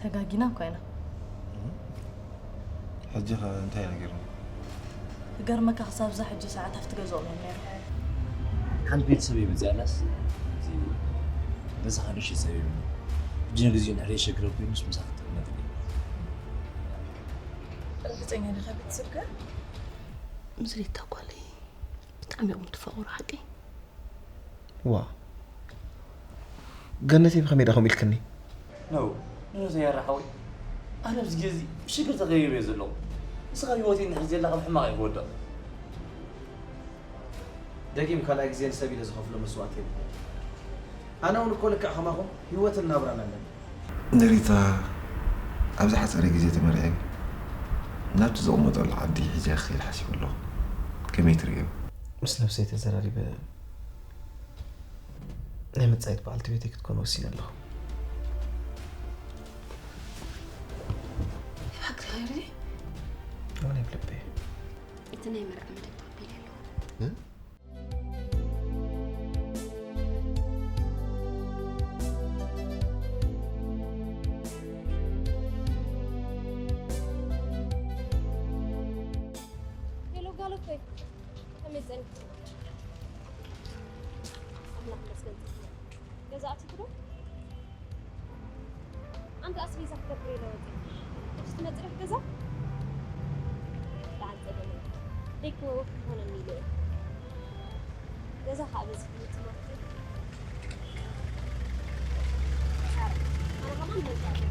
ተጋጊና እኮ ኢና። ሕጂ ኸ እንታይ ኢና ገይርና? ክገርመካ ክሳብ እዛ ሕጂ ሰዓት ኣብቲ ገዝኦም እዮም ነይሮም። ሓንቲ ቤተሰብ እየ መፅኣላስ እዚ በዛ ሓደ ሽፀብ እዩ። ሕጂ ንግዚኡ ንሕደ የሸግረ ኮይኑስ ምሳኻ ክትቅመጥ እየ። ርግፀኛ ዲኻ ቤተሰብካ? ምስሊታ ጓለይ ብጣዕሚ ኢኹም ትፋቐሩ ሓቀይ? ዋ ገነተይ ብኸመይ ዳ ከምኡ ኢልክኒ? ነው ንነዘ ያራሓወይ ኣነ ኣብዚ ግዜ እዚ ሽግር ተኸቢበ እየ ዘለኹ። ንስኻ ህይወተይ እንድሕር ዘየላ ከም ሕማቕ እየ ክወድቕ። ደጊም ካልኣይ ግዜ ንሰብ ኢለ ዝኸፍሎ መስዋእቲ የብሉ። ኣነ እውን እኮ ልክዕ ከማኹም ህይወትን ናብራን ኣለኒ። ንሪታ ኣብ ዝሓፀረ ግዜ ተመርዕየ ናብቲ ዝቕመጠሉ ዓዲ ሒዘ ክኸይድ ሓሲበ ኣለኹ። ከመይ ትርእዮ? ምስ ነብሰይ ተዘራሪበ ናይ መጻኢት በዓልቲ ቤተይ ክትኮን ወሲነ ኣለኹ። ብሓቂ ኸይሪ ኣነ ብልበይ እቲ ናይ መርዓ መደብ ተቐቢለ ኣለኹ። ሄሎ ጋሎኮይ፣ ከመይ ጸኒሕኪ? ኣምላኽ ይመስገን ጽቡቕ። ገዛ ኣቲኺ ዶ? ኣንቲ ኣስቤዛ ክገብር ኢለ ወጺኤ። ሕጂ ትመጽእ ዲኺ ገዛ? ደሓን ጸገም የለን። ደይኮ ክኾነኒ ኢለ እየ። ገዛ ከኣ በዚሕኒ ትምህርቲ። ሳራ፣ ኣነ ከማን መምጻእቲ።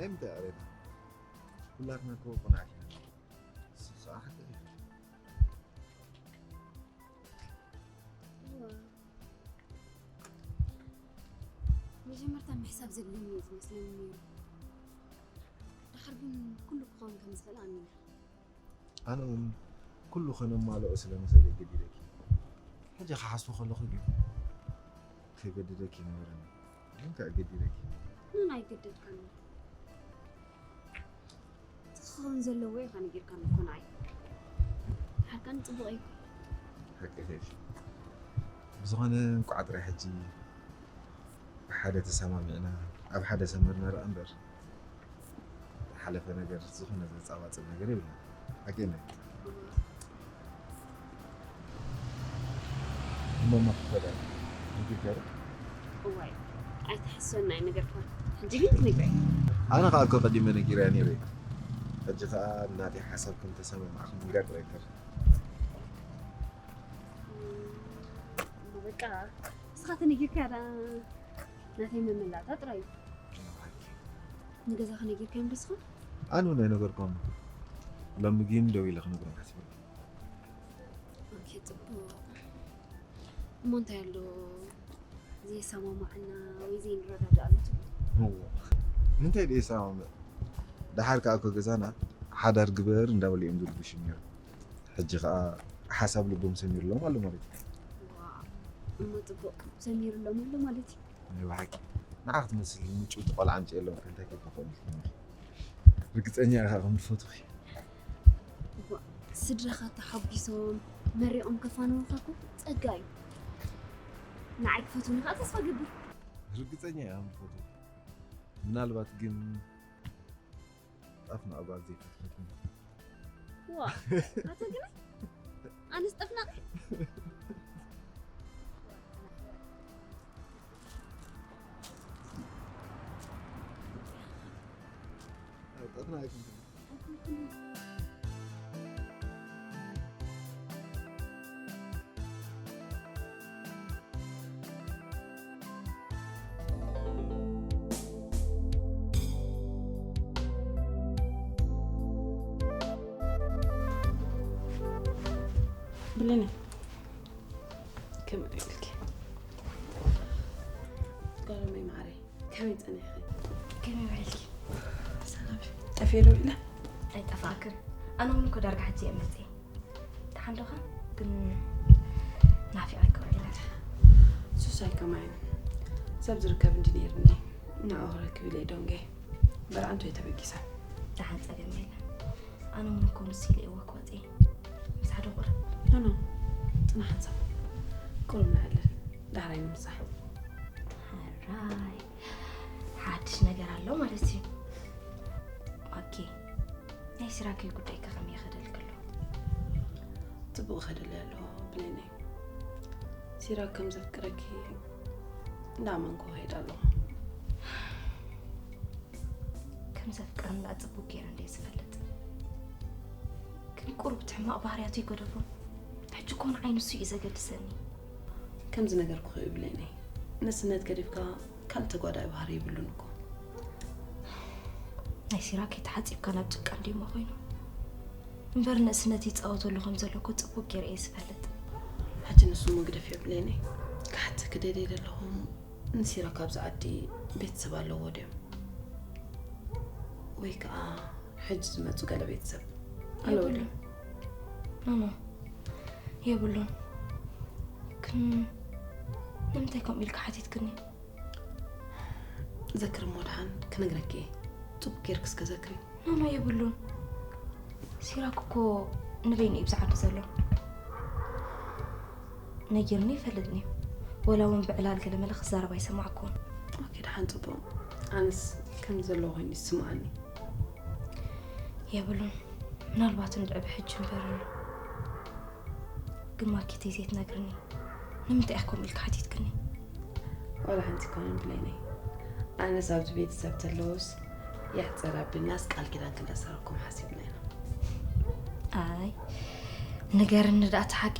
እንታይ ኣረና? ኩላትና እኮ ቁናዕ ኢና። ንስኺ ከዓ ሓቂ ኢኺ። እዋ። መጀመርታ ምሕሳብ ዘድልየኒ እዩ ዝመስለኒ ነይሩ። ደሓር ግን ኩሉ ክኸውን ከም ዝኽእል ኣሚነ። ኣነ እውን ኩሉ ከነማልኦ ስለ ንኽእል እየ ገዲደኪ። ሕጂ ክሓስቦ ከለኹ ግን ከገድደኪ ይነበረኒ። ግን ከኣ ገዲደኪ። ምን ኣይገደድካኒ? እቲ ክኸውን ዘለዎ ኢኻ ነጊርካኒ እኮ ንዓይ። ሓቃን ጽቡቕ እዩ። ሓቂ ኢኺ። ብዝኾነ እንቋዕ ጥራይ ሕጂ ብሓደ ተሰማሚዕና ኣብ ሓደ ሰመርና ደኣ እምበር፣ ዝሓለፈ ነገር ዝኾነ ዘጻባጽብ ነገር የብልና። ሓቂ ኢለ። እሞ ማክፈዳ ንግገር። እዋይ፣ ኣይትሕሰና ኣይነገርኳን። ሕጂ ግን ትነግረይ። ኣነ ኸኣ እኮ ቀዲመ ነጊረያ ነይረ። ሕጂ ኸኣ ናተይ ሓሳብ ከም ተሰማማዕኩም ንገር ጥራይ ተር። እም፣ እሞ በቃ፣ ንስኻ ተነጊርካያ ደኣ ናተይ መመላእታ ጥራይ እዩ። ንገዛኻ ነጊርካዮም ዶ እስኻ? ኣነ እውን ኣይነገርኩዎምን። ሎሚ ግን ደው ኢለ ክነግሮም ሓሲበ ኣለኹ። ኦኬ፣ ጽቡቕ። እሞ እንታይ ኣሎ? ዘይሰማማዕና ወይ ዘይንረዳዳኣሉ ትብሉ? እዎ። ንምንታይ ደይሰማምዕ? ደሓር ከኣ እኮ ገዛና ሓዳር ግበር እንዳበሉ እዮም ዝርብሹ ነይሮም። ሕጂ ከኣ ሓሳብ ልቦም ሰሚርሎም ኣሎ ማለት እዩ። ዋእ፣ እሞ ጽቡቕ ሰሚርሎም ኣሎ ማለት እዩ። ናይ ብሓቂ ንዓ ክትመስል ምጭውቲ ቆልዓ ኣምጺኤሎም ከ እንታይ ከይኮኑ ኢልክኒ? ርግጸኛ ኢኻ ከም ዝፈትውኺ። እዋ፣ ስድራኻ ተሓጒሶም መሪቖም ከፋንዉኻ እኮ ጸጋ እዩ። ንዓይ ክፈትዉኒ ከኣ ተስፋ እገብር። ርግጸኛ እየ ከም ዝፈትውኺ። ምናልባት ግን ጣፍ ምዕባል ዘይፈትፈትኒ። ዋ፣ ኣታ ግናይ ኣነስ ጠፍናቕ። ጠፍናቕ ኣይኮንኩን። ብሌነ፣ ከመይ ውዒልኪ? ጓለመይ ማዕረይ፣ ከመይ ጸኒሕኺ? ከመይ ውዒልኪ? ሰላም። ጠፊኤ ዶ ውዒለ? ኣይጠፋእክን። ኣነ እውን እኮ ዳርጋ ሕጂ እየ መጽየ። ደሓን ዶኻ? ግን ናፊቐኪ ውዒለ። ሱስ ኣይከማይን። ሰብ ዝርከብ እንዲ ነይርኒ። ንዕኡ ክረክብ ኢለ እየ ደንጎየ። በርዓንቱ እየ ተበጊሰ። ደሓን ጸገም የለን። ኣነ እውን እኮ ንሱ ኢለ እየ ክወጽእ እየ። ምሳሕ ዶ ቁሩብ? ኖ፣ ኖ። ጽናሕ ሓንሳብ። ቁሩብ ነዕልል። ዳሕራይ ንምሳሕ። ሕራይ። ሓድሽ ነገር ኣሎ ማለት እዩ። ኦኬ። ናይ ሲራከይ ጉዳይ ከ ከመይ ይኸደልኪ ኣሎ? ጽቡቕ ይኸደለይ ኣሎ ብሌነይ። ሲራክ ከም ዘፍቅረኪ እንዳኣመንኩ እኸይድ ኣለኹ። ከም ዘፍቅረኒ ደኣ ጽቡቕ ገይረ እንድየ ዝፈልጥ። ግን ቁሩብ እቲ ሕማቕ ባህርያቱ ይገደፎ። ሕጂ እኮ ንዓይ ንሱ እዩ ዘገድሰኒ። ከም ዝነገርኩኺ እዩ ብሌነይ። ንእስነት ገዲፍካ ካልእ ተጓዳኢ ባህሪ የብሉን እኮ። ናይ ሲራክ ተሓጺብካ ናብ ጭቃ እንድዩሞ ኮይኑ። እምበር ንእስነት ይጻወተሉ ከም ዘሎ እኮ ጽቡቕ ገይረ እየ ዝፈልጥ። ሕጂ ንሱ እሞ ግደፍዮ ብሌነይ። ክሓተኪ ደልየ ዘለኹ ንሲራክ ኣብዚ ዓዲ ቤተሰብ ኣለዎ ድዮም? ወይ ከኣ ሕጂ ዝመጹ ገለ ቤተሰብ ኣለዎ ድዮም? የብሉን። ኖ፣ ኖ። የብሉን። ግን ንምንታይ ከምኡ ኢልካ ሓቲትክኒ? ዘክሪ እሞ ደሓን ክነግረኪ እየ። ጽቡቕ ጌርኪ እስከ ዘክሪ። ኖ፣ ኖ፣ የብሉን። ሲራክ እኮ ንበይኑ እዩ ብዚ ዓዲ ዘሎ። ነጊርኒ ይፈልጥኒ እዩ። ወላ እውን ብዕላል ገለ መለ ክዛረብ ኣይሰማዕኩዎን። ኦኬ፣ ደሓን ጽቡቕ። ኣነስ ከም ዘለዎ ኮይኑ ይስምዓኒ። የብሉን። ምናልባት እንድዒ ብሕጂ እምበር። ግን ማኪተይ ዘይትነግርኒ ንምንታይ ኢኻ ከምኡ ኢልካ ሓቲትክኒ? ዋላ ሓንቲ ኣይኮነን ብሌነይ። ኣነስ ኣብዚ ቤተሰብ ተለውስ ይሕጸር ኣቢልናስ ቃል ኪዳን ክንእሰረኩም ሓሲብና ኢና። ኣይ፣ ንገርኒ ደኣ እቲ ሓቂ።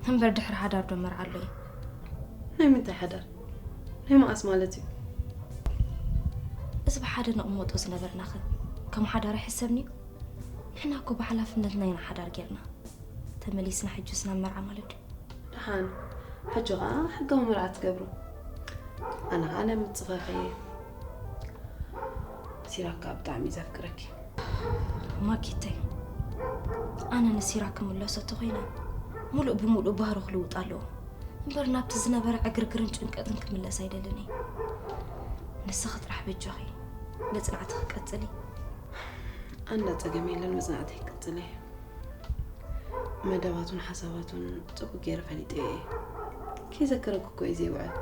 እምበር ድሕሪ ሓዳር ዶ መርዓ ኣሎ እዩ? ናይ ምንታይ ሓዳር? ናይ መኣስ ማለት እዩ? እዚ ብሓደ ነቕመጦ ዝነበርናኸ ከም ሓዳር ኣይሕሰብን'ዩ? ንሕና እኮ ብሓላፍነትና ኢና ሓዳር ጌርና። ተመሊስና ሕጅስ ናብ መርዓ ማለት ድዩ? ደሓን፣ ሕጂ ኸኣ ሕጋዊ መርዓ ትገብሩ። ኣነ ኸኣ ናይ ምጽፋፈ እየ። ሲራክ ከኣ ብጣዕሚ እዩ ዘፍቅረኪ። ማኪተይ፣ ኣነ ንሲራክ ክምለሶ ተኾይነ፣ ሙሉእ ብሙሉእ ባህሩ ክልውጥ ኣለዎ። እምበር ናብቲ ዝነበረ ዕግርግርን ጭንቀትን ክምለስ ኣይደልን እየ። ንስኺ ጥራሕ በጃኺ፣ መጽናዕትኺ ቀጽሊ። ኣንዳ ጸገም የለን፣ መጽናዕተይ ክቅጽል እየ። መደባቱን ሓሳባቱን ጽቡቅ ገይረ ፈሊጠዮ እየ። ከይዘከረኩ እኮ እዩ ዘይውዕል።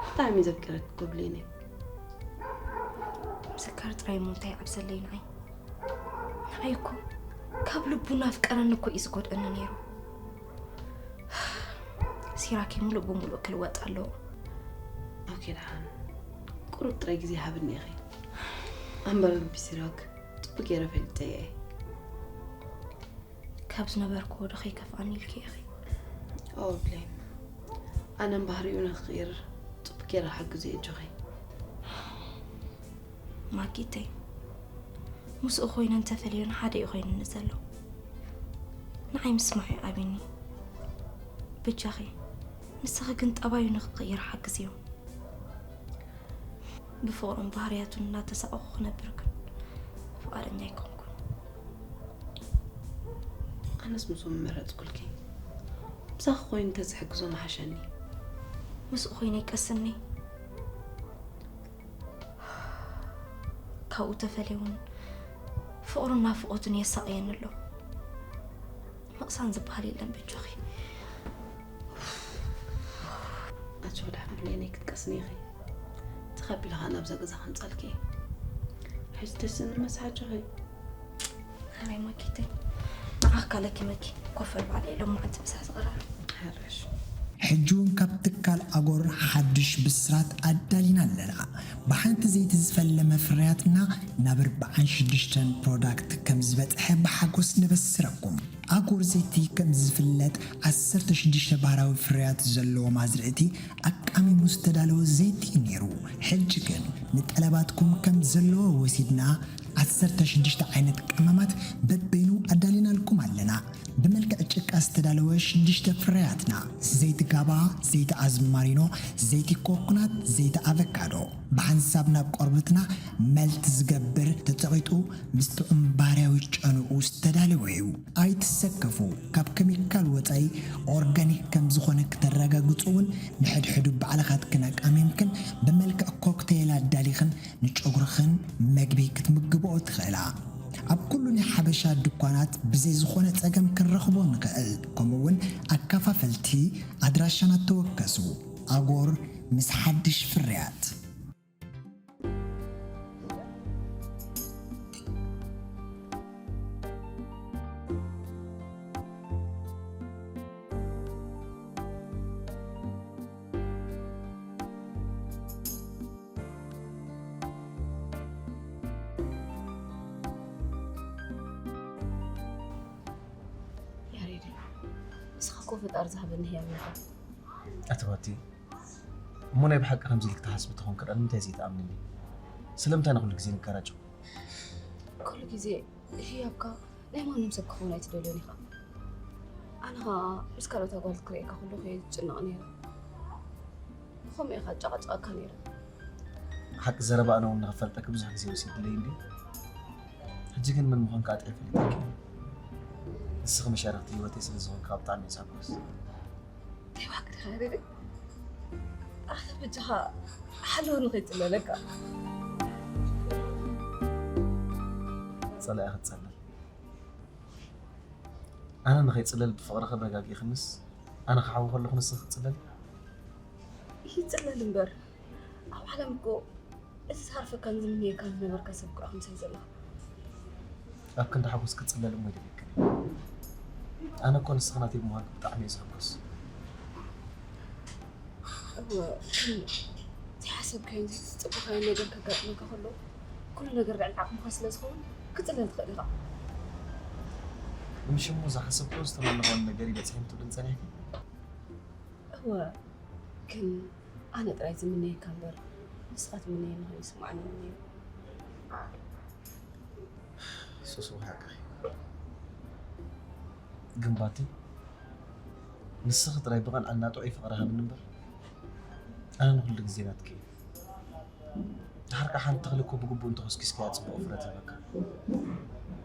ብጣዕሚ ዘፍቅረኪ እኮ ብሌን እየ። ምዝካር ጥራይ እሞ እንታይ ይዓብሰለይ ንዓይ? ንዓይ እኮ ካብ ልቡ እናፍቀረኒ እኮ እዩ ዝጎድኣኒ ነይሩ። ሲራክ ሙሉእ ብሙሉእ ክልወጥ ኣለዎ። ኦኬ፣ ደሓን ቁሩብ ጥራይ ግዜ ሃብኒ ኢኺ። ኣምበር ልቢ ሲራክ ጽቡቅ ገይረ ፈሊጠዮ እየ። ካብ ዝነበርክዎ ዶ ከይከፍኣኒ ኢልኪ ኢኺ? ኦ ብሌን፣ ኣነም ባህሪኡ ንክቕይር ጽቡቅ ገይረ ክሕግዞ እየ። ኣጆኺ። ማጊተይ፣ ምስኡ ኮይነ እንተፈለዮን ሓደ እዩ ኮይኑኒ ዘሎ። ንዓይ ምስማዑ እዩ ኣቢኒ። በጃኺ፣ ንስኺ ግን ጠባዩ ንክቕይር ሓግዝዮ። ብፍቕሩን ባህርያቱን እናተሳቐኹ ክነብር ግን ፍቓደኛ ኣይኮንኩን። ኣነስ ምስኡ ምመረጽኩልኪ። ምሳኺ ኮይኑ እንተዝሕግዞ ምሓሸኒ። ምስኡ ኮይነ ይቀስኒ። ካብኡ ተፈልየ እውን ፍቕሩን ናፍቖቱን የሳቕየኒ ኣሎ። ምቕሳን ዝበሃል የለን በጃኺ። ኣጆኺ ደሓን ብሌነይ ክትቀስኒ ኢኺ። ተኸቢለ ኸኣ ናብዛ ገዛ ከምጻልኪ እየ። ሕጂ ደስ እንመስ ኣጆኺ። ኣራይ ማኪተይ። ንዓኽ ካለኪ መኪ ኮፈል ባዕለ ኢሎም መዓልቲ ምሳሕ ዝቕረብ። ሕርሽ። ሕጂ እውን ካብ ትካል ኣጎር ሓድሽ ብስራት ኣዳሊና ኣለና። ብሓንቲ ዘይቲ ዝፈለመ ፍርያትና ናብ ኣርባዓን ሽዱሽተን ፕሮዳክት ከም ዝበጽሐ ብሓጎስ ነበስረኩም። ኣጎር ዘይቲ ከም ዝፍለጥ ዓሰርተ ሽዱሽተ ባህራዊ ፍርያት ዘለዎም ኣዝርእቲ ኣቃሚሙ ዝተዳለወ ዘይቲ እዩ ነይሩ። ሕጂ ግን ንጠለባትኩም ከም ዘለዎ ወሲድና ዓሰርተ ሽዱሽተ ዓይነት ቀመማት በበይኑ ኣዳሊናልኩም ኣለና። ብመልክዕ ጭቃ ዝተዳለወ ሽዱሽተ ፍርያትና፣ ዘይቲ ጋባ፣ ዘይቲ ኣዝማሪኖ፣ ዘይቲ ኮኮናት፣ ዘይቲ ኣቨካዶ፣ ብሓንሳብ ናብ ቆርበትና መልት ዝገብር፣ ተጸቒጡ ምስ ጥዑም ባህርያዊ ጨንኡ ዝተዳለወ እዩ። ኣይትሰከፉ፣ ካብ ኬሚካል ወጻኢ ኦርጋኒክ ከም ዝኾነ ክተረጋግጹ እውን ንሕድሕዱ ባዕልኻትክን ኣቃሚምክን ብመልክዕ ኮክቴል ኣዳሊኽን ንጨጉርኽን መግቢ ክትምግብኦ ትኽእላ። ኣብ ኩሉ ናይ ሓበሻ ድኳናት ብዘይ ዝኾነ ጸገም ክንረኽቦ ንኽእል። ከምኡ እውን ኣከፋፈልቲ ኣድራሻና ተወከሱ። ኣጎር ምስ ሓድሽ ፍርያት። ያሬድ፣ ንስኻ እኮ ፈጣሪ ዝሃበኒ ህያብ ኢኻ። ኣቲ ባቲ፣ እሞ ናይ ብሓቂ ከምዚ ኢልክ ትሓስቢ ተኾንኪ፣ ዳኣ ንምንታይ ዘይትኣምንኒ? ስለምንታይ ንኹሉ ግዜ ንጋራጨው? ኩሉ ግዜ ህያብካ ናይ ማንም ሰብ ክኸውን ኣይትደልዮን ኢኻ። ኣነ ኸኣ ምስ ካልኦት ኣጓልት ክርእየካ ከለኹ እየ ዝጭነቕ ነይረ። ብኸምኡ ኢኻ ጨቓጨቐካ ነይረ። ሓቂ ዘረባ ኣነ እውን ንኽፈልጠኪ ብዙሕ ግዜ ወሲድለይ እንድዩ። ሕጂ ግን መን ምዃንኪ ኣጥዕየ ፈሊጠኪ። ንስኺ መሻርኽቲ ህይወተይ ስለ ዝኾንኪ ከኣ ብጣዕሚ እየ ዝሕጎስ። እንታይ ዋክ ዲኻ ሪሪ? ኣኸ በጃኻ ሓለወኒ ከይጽለለካ። ጸላኢ ክትጸልል። ኣነ ንኸይጽለል ብፍቕርኺ ኣረጋጊእኽንስ፣ ኣነ ክሓዊ ከለኹ ንስኺ ክትጽለሊ? ይጽለል እምበር፣ ኣብ ዓለም እኮ እቲ ዝሃርፈካን ዝምነየካን ዝነበርካ ሰብ እኮ ኢኻ ምሳይ ዘለኻ። ኣብ ክንዲ ሓጎስ ክጽለል እሞ ኣይደልየክን እየ። ኣነ እኮ ንስኺ ናተይ ብምዃንኪ ብጣዕሚ እየ ዝሕጎስ። እወ፣ ግን ዘይሓሰብካዮን ዘይተጸበኻዮን ነገር ከጋጥመካ ከሎ፣ ኩሉ ነገር ልዕሊ ዓቕምኻ ስለ ዝኸውን፣ ክትጽለል ትኽእል ኢኻ። ምሽ እሞ ዝሓሰብክዎን ዝተመነኽዎን ነገር ይበጽሐኒ ትብልን ጸኒሕኪ? እወ፣ ግን ኣነ ጥራይ ዝምነየካ እምበር፣ ንስኻ ትምነየኒ ከይስምዓኒ እምነዮ። ሱሱ ሓቅኺ። ግን ባቲ ንስኺ ጥራይ ብቐንዕና ጥዑይ ፍቕሪ ሃብኒ እምበር፣ ኣነ ንኹሉ ግዜ ናትኪ እየ። ድሓር ከኣ ሓንቲ ተኽሊ እኮ ብግቡእ እንተኾስኪስካያ ጽቡቕ ፍረ ትህበካ።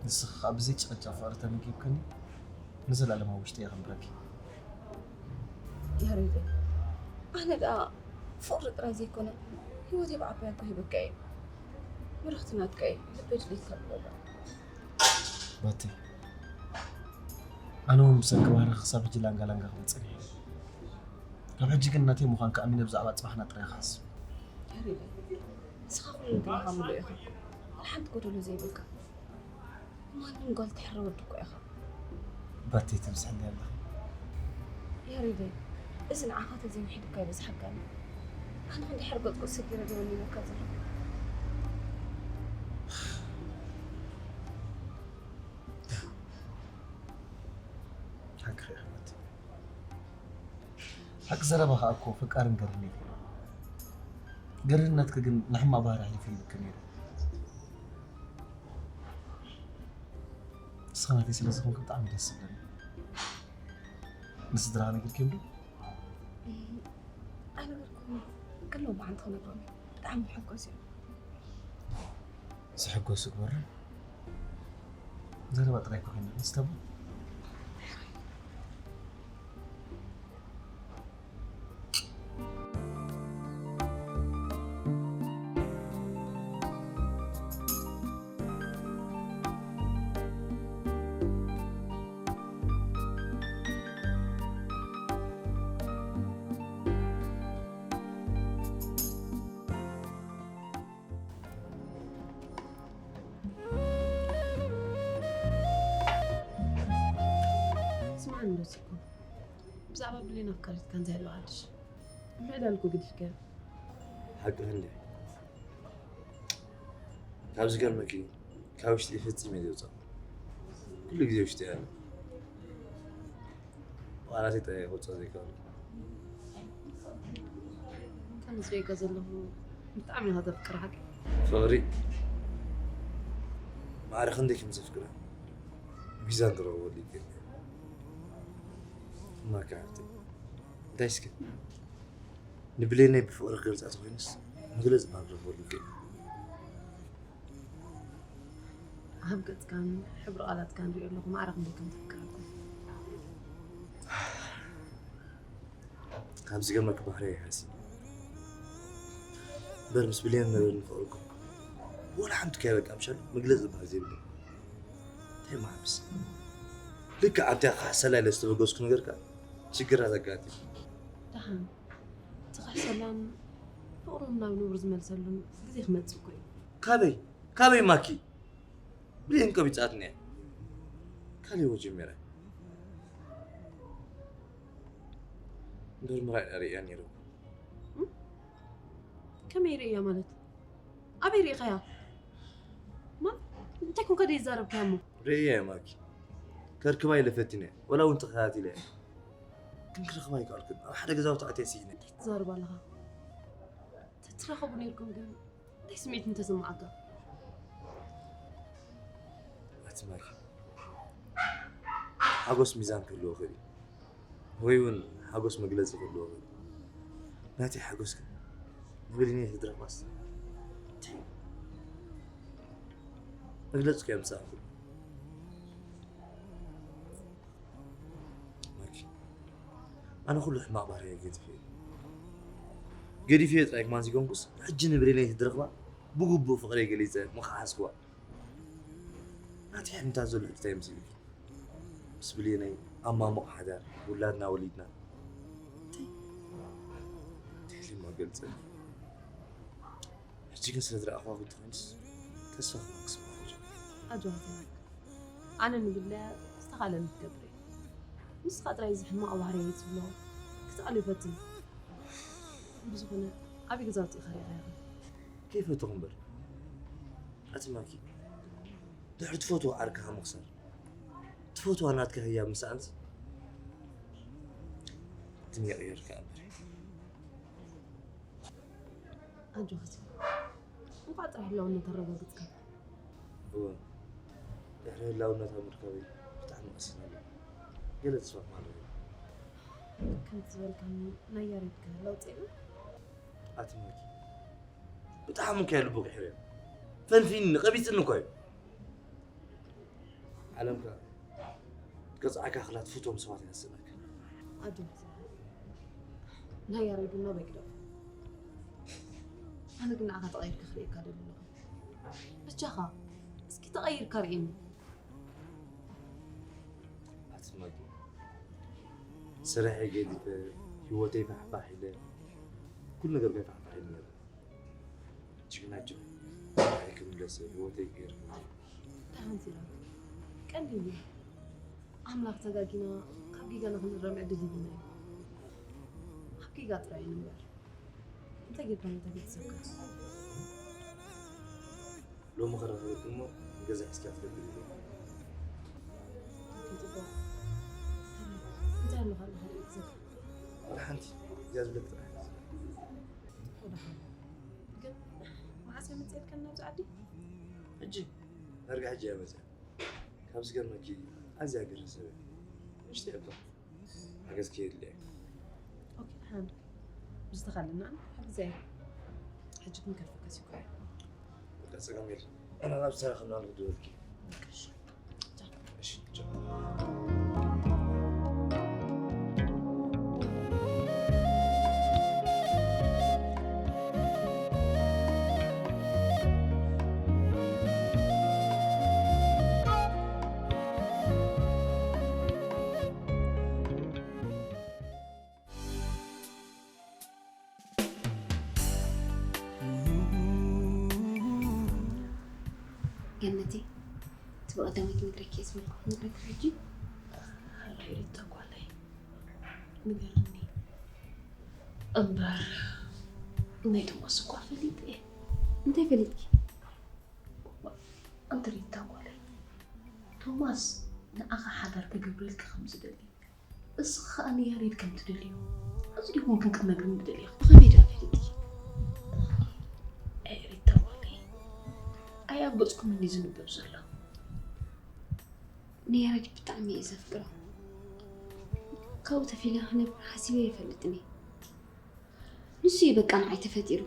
ንስኺ ከኣ ብዘይ ጭቕጫቕ ፍቕሪ ተመጊብክኒ፣ ንዘለኣለም ኣብ ውሽጠይ እየ ከንብረኪ። ያሬድ፣ ኣነ ደኣ ፍቕሪ ጥራይ ዘይኮነ ህይወተይ ብዓባያ እኮ ሂበካ እየ። ብርኽቲ ናትካ እየ፣ ልበይ ድሌትካ ብሎ ኣሎ። ባቲ፣ ኣነ እውን ብሰንኪ ባህርኺ ክሳብ ሕጂ ላንጋ ላንጋ ክብል ጸኒሐ። ካብ ሕጂ ግን ናተይ ምዃንካ ኣሚነ ብዛዕባ ጽባሕና ጥራይ ክሓስብ። ያሬድ፣ ንስኻ ኩሉ ነገርካ ምሉእ ኢኻ። ሓንቲ ጎደሎ ዘይብልካ። ማንም ጓል ትሕረ ወዲ እኮ ኢኻ። ባቲ ትብዝሕለይ ኣለኺ። ያሬደይ፣ እዚ ንዓኻ ተዘይውሒዱካ ይበዝሓካ ኣሎ። ኣነ ክንዲ ሕርገጽኩ ሰጊረ ዶ ወኒነካ ዘለኹ? ሓቅኺ ኢኺ ባቲ። ሓቂ ዘረባ ከኣ እኮ ፈቃርን ገርህን እየ። ገርህነትኪ ግን ንሕማቕ ባህሪ ኣሕሊፈ ይልኪ ነይረ። ንስኺ ናተይ ስለ ዝኾንኪ ብጣዕሚ ደስ ዝብለኒ። ንስድራኻ ነጊርክዮም ዶ? ኣይነገርኩምን። ግን ሎማዓንቲ ክነግሮም እየ። ብጣዕሚ ምሕጎስ እዮም። ዝሕጎሱ ግበሮም። ዘረባ ጥራይ እኮ ኮይና ንስተቦ። ስምዓኒ ዶ ሲኮ፣ ብዛዕባ ብሌን ኣፍቃሪትካ እንታይ ኣሎ ሓድሽ? ምዕዳል እኮ ገዲፍካዮ። ሓቅኺ እንድዒ። ካብ ዝገርመኪ ካብ ውሽጢ ፈጺመ ዘይወጻ። ኩሉ ግዜ ውሽጢ ኣለ። ብቓላተይ ጥራይ ክወጾ ዘይከኣልኩ። ከም ዝርእየካ ዘለኹ ብጣዕሚ ኢኻ ተፍቅር ሓቂ። ፍቕሪ ማዕረ ክንደይ ከም ዘፍቅራ ሚዛን ክረኽበሉ ይግባእ። እማካ ሓፍተይ እንታይ እስከ ንብሌነይ ብፍቕሪ ክገልጻ ተኾይነስ መግለጺ እባ ክረኽበሉ ይግባእ። ኣብ ገጽካን ሕብሪ ቃላትካን ሪኦ ኣለኹ ማዕረ ክንደይ ከም ተፍቅረካ። ካብ ዝገርመኪ ባህርያ ይሃሲ እምበር ምስ ብሌን ነበርኒ ፍቕሪ እኮ ወላ ሓንቲ ከይበቃ ምሻሉ መግለጺ ዝበሃል ዘይብሉ እንታይ ማዕብስ ልክዕ ኣብታ ክሓሰላ ኢለ ዝተበገስኩ ነገር ከኣ ሽግራት ኣጋጢሙ። ደሓን እቲ ክሕሰላን ፍቕሮም ናብ ንቡር ዝመልሰሉን ግዜ ክመጽእ እኮ እዩ። ካበይ ካበይ ማኪ ብሌን ቀቢጻትኒ እያ። ካሊእ ወ ጀሚረ እምበር ምራይ ርእያ ነይረ እኮ። ከመይ ርእያ ማለት ኣበይ ርኢኻያ? ማ እንታይ ኮንካ ደይ ይዛረብካያ እሞ? ርእያ እየ ማኪ ከርክባ ኢለ ፈቲነ ወላ እውን ተኸታቲለ እየ ግን ክረኽባ ኣይከኣልኩን ኣብ ሓደ ገዛውቲ ኣትየ ስኢነ። ትዛረብ ኣለኻ ተትራኸቡ ነይርኩም ግን እንታይ ስምዒት እንተስምዓካ? ኣቲ ማኪ ሓጎስ ሚዛን ክህልዎ ይኽእል እዩ ወይ እውን ሓጎስ መግለፂ ክህልዎ ይኽእል እዩ ናተይ ሓጎስ ግን ንብሊነይ ትድረቕ ባስ መግለፂ ከየምፅእ ኣኽእል ማኪ ኣነ ኩሉ ሕማቕ ባህርየይ ገዲፈ እየ ገዲፈ እየ ጥራይ ክማን ዘይኮንኩስ ሕጂ ንብሊነይ ትድረኽባ ብግቡእ ፍቕረይ ገሊፀ ምኸሓዝክዋ ናተይ ሕልምታት ዘሎ ሕጂ እንታይ ይመስለኪ ምስ ብሌነይ ኣብ ማሙቕ ሓዳር ውላድና ወሊድና እንታይ እንታይ ኢለ እሞ ክገልጸልኪ ሕጂ ግን ስለ ዝረኣኽዋ ግን ተኾይንስ ተስፋ ክመልስ ምዃን ጀሚረ። ኣጆኻ ቴናክ ኣነ ንብለያ ዝተኻእለኒ ክገብር እየ ንስኻ ጥራይ እዚ ሕማቕ ባህርየይ ትብሎ ክትኣልዮ ፈትን ብዝኾነ ዓብዪ ገዛውቲ ኢኻ ሪኢኻ ኢኻ ከይፈተኹ እምበር ኣቲ ማኪ ድሕሪ ትፈትዎ ዓርክኻ ምኽሳር ትፈትዋ ናትካ ህያብ ምስኣንስ ድንያ ቀየርካ እምበር ኣጆኻ እንኳዕ ጥራሕ ህላውነት ኣረጋግጽካ። እወ፣ ድሕሪ ህላውነታ ምርካበይ ብጣዕሚ ቀሲነ ኣለኹ። ገለ ተስፋ ክማልእ እዩ። ከምቲ ዝበልካኒ ናይ ያሬድ ከ ለውጢ ርኢኹ? ኣቲ ማኪ፣ ብጣዕሚ እኮ እዩ ልቡ ቅሒርዮ። ፈንፊኒ፣ ቀቢጽኒ እኮ እዩ። ዓለም ከ ትገጽዓካ ክላ ትፈትዎም ሰባት እያ ትስእነካ። ኣጆኻ፣ ናይ ያሬድ እውን ናበይ ግደፎ። ኣነ ግን ንዓኻ ተቐይርካ ክርእየካ ደሊ ኣለኹ። በጃኻ፣ እስኪ ተቐይርካ ርእየኒ። ኣቲ ማኪ፣ ስራሐይ ገዲፈ፣ ህይወተይ ፋሕፋሕ ኢለ፣ ኩሉ ነገር ከይፋሕፋሕ ኢለ ነይረ። ጅግና ጅግና፣ ስራሐይ ክምለስ፣ ህይወተይ ክገይር። እንታይ ሓንቲራ? ቀሊል እዩ። ኣምላኽ ተጋጊና ካብ ጌጋና ክንእረም ዕድል ይህበና እዩ። ኣብ ጌጋ ጥራይ ንንበር። እንታይ ጌርካ ነታ ቤተሰብካ? ሎሚ ክረኽበኪ እሞ ገዛ ሒዝኪ ክትከዲ ኢለ። ኦኬ፣ ጽቡቕ። እንታይ ኣሎ ካልእ ካልእ ክትዘክር? ዋላ ሓንቲ፣ እዚኣ ዝብለኪ ጥራሕ። ወደ ሓንቲ። ግን መዓስ እያ መጺኣትካ ናብዚ ዓዲ? ሕጂ፣ ዳርጋ ሕጂ እያ መጺኣ። ካብ ዝገርመኪ ኣዝያ ግርህ ሰብ እያ። ንእሽተይ እባ ሓገዝ ከየድልያ። ኦኬ፣ ደሓን። ብዝተኻለና ሓግዛ እየ። ሕጂ ግን ከርፍከስ ይኮ። በቃ ጸገም የለን። ኣነ ናብ ዝተረኸብናሉ ክድወልኪ። እሺ። ቻው። እሺ፣ ቻው። ገነተይ፣ እቲ ብቐዳማይ ክነግረኪ እየ ዝበልኩ ክነግረኪ ሕጂ። ሃላይ ሪታ ጓለይ፣ ንገርኒ እምበር፣ ናይ ቶማስ እኳ ፈሊጠ እየ። እንታይ ፈሊጥኪ? ኣንቲ ሪታ ጓለይ፣ ቶማስ ንዓኻ ሓዳር ክገብረልኪ ከም ዝደሊ፣ እስኺ ኸኣ ንያሬድ ከም ትደልዮ፣ እዚ ዲኹም ክንክትነግርኒ ደሊኺ? ብኸመይ ደኣ ፈሊጥኪ? ኣይ ሪታ ጓለይ፣ ኣይ ኣብ ገጽኩም እንዲ ዝንበብ ዘሎ። ንያሬድ ብጣዕሚ እየ ዘፍቅሮ። ካብኡ ተፊለ ክነብር ሓሲበ ኣይፈልጥን እየ። ንሱ እዩ በቃ ንዓይ ተፈጢሩ።